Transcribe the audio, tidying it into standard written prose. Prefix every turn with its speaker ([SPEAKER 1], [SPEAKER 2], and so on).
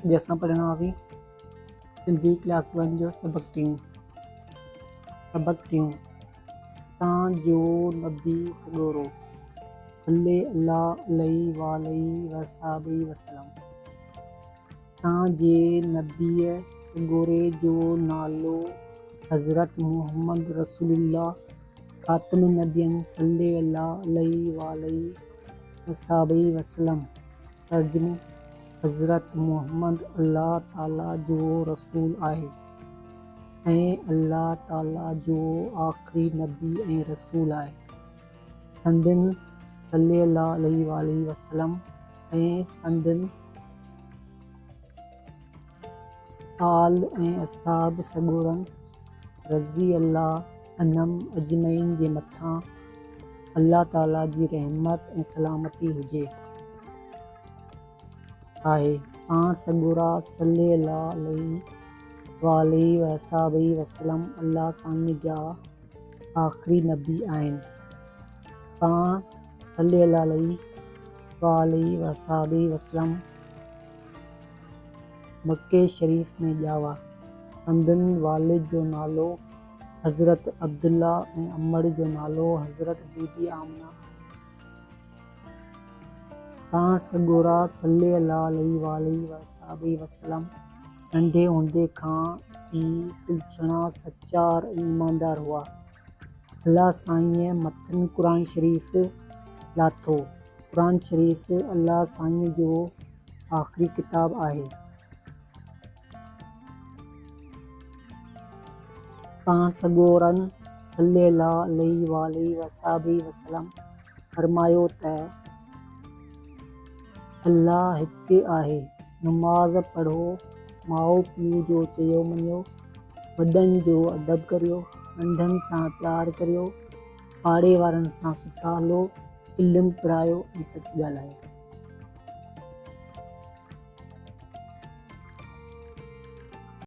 [SPEAKER 1] اڄ اسان پڙهنداسين سنڌي ڪلاس ون جو سبق ٽيون. سبق ٽيون، اسان جو نبي سڳورو صلي الله عليه واٰله وصحبه وسلم. اسان جي نبيء سڳوري جو نالو حضرت محمد رسول الله خاتم النبيين صلي الله عليه واٰله وصحبه وسلم. ترجمو، حضرت محمد الله تعاليٰ جو رسول آهي ۽ الله تعاليٰ جو آخري نبي ۽ رسول آهي. سندن صلي الله عليه واٰله وسلم ۽ سندن آل ۽ اصحاب سڳورن رضي الله عنهم اجمعين جي مٿان الله تعاليٰ جي رحمت ۽ سلامتي هجي. آهي. پاڻ سڳورا صلي الله عليه واٰله واصحابه وسلم الله سائينء جا آخري نبي آهن. پاڻ صلي الله عليه واٰله واصحابه وسلم مڪي شريف ۾ ڄاوا. سندن والد جو نالو حضرت عبدالله ۽ امڙ جو نالو حضرت بيبي آمنه. پاڻ سڳورا صلي الله عليه واٰله واصحابه وسلم ننڍي هوندي کان ئي سلڇڻا، سچار ۽ ايماندار هئا. الله سائينء مٿن قرآن شريف لاٿو. قرآن شريف الله سائينء جو آخري ڪتاب آهي. پاڻ سڳورن صلي الله عليه واٰله واصحابه وسلم فرمايو ته، الله هڪ آهي، نماز پڙهو، ماء پيء جو چيو مڃيو، وڏن جو ادب ڪريو، ننڍن سان پيار ڪريو، پاڙي وارن سان سٺا هلو، علم پرايو ۽ سچ ڳالهايو.